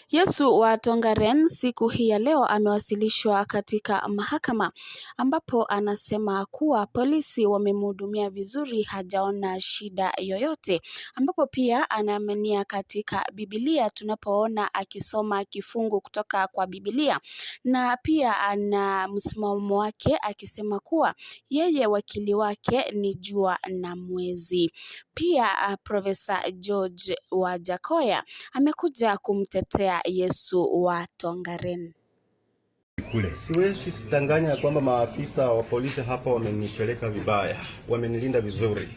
Yesu wa Tongaren siku hii ya leo amewasilishwa katika mahakama ambapo anasema kuwa polisi wamemhudumia vizuri, hajaona shida yoyote, ambapo pia anaaminia katika Bibilia tunapoona akisoma kifungu kutoka kwa Bibilia, na pia ana msimamo wake akisema kuwa yeye wakili wake ni jua na mwezi. Pia Profesa George Wajackoyah amekuja kumtetea Yesu wa Tongaren. Kule. Siwezi sidanganya kwamba maafisa wa polisi hapa wamenipeleka vibaya, wamenilinda vizuri,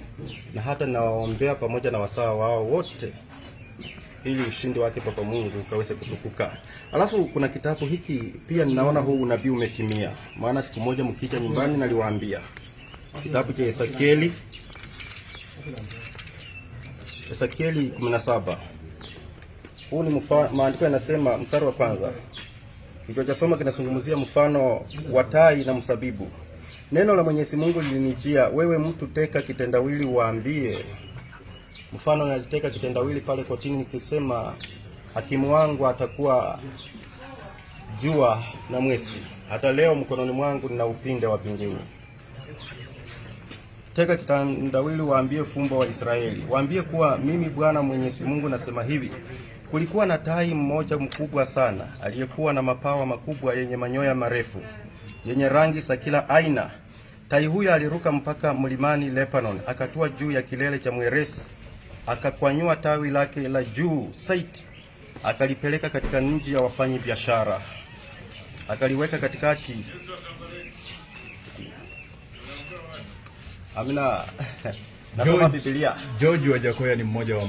na hata nawaombea pamoja na wasawa wao wote ili ushindi wake Papa Mungu ukaweze kutukuka. Alafu kuna kitabu hiki pia, ninaona huu unabii umetimia, maana siku moja mkija nyumbani naliwaambia kitabu cha Ezekieli, Ezekieli 17. Huu ni maandiko yanasema, mstari wa kwanza. Kichwa cha somo kinazungumzia mfano wa tai na mzabibu. Neno la Mwenyezi Mungu lilinijia, wewe mtu, teka kitendawili waambie. Mfano naliteka kitendawili pale kotini nikisema hakimu wangu atakuwa jua na mwezi. Hata leo mkononi mwangu nina upinde wa mbinguni. Teka kitendawili waambie fumbo wa Israeli. Waambie kuwa mimi Bwana Mwenyezi Mungu nasema hivi. Kulikuwa na tai mmoja mkubwa sana aliyekuwa na mapawa makubwa yenye manyoya marefu yenye rangi za kila aina. Tai huyo aliruka mpaka mlimani Lebanon, akatua juu ya kilele cha mweresi, akakwanyua tawi lake la juu sait, akalipeleka katika nchi ya wafanyi biashara, akaliweka katikati. Amina. Nasoma George, Biblia. George Wajackoyah ni mmoja wa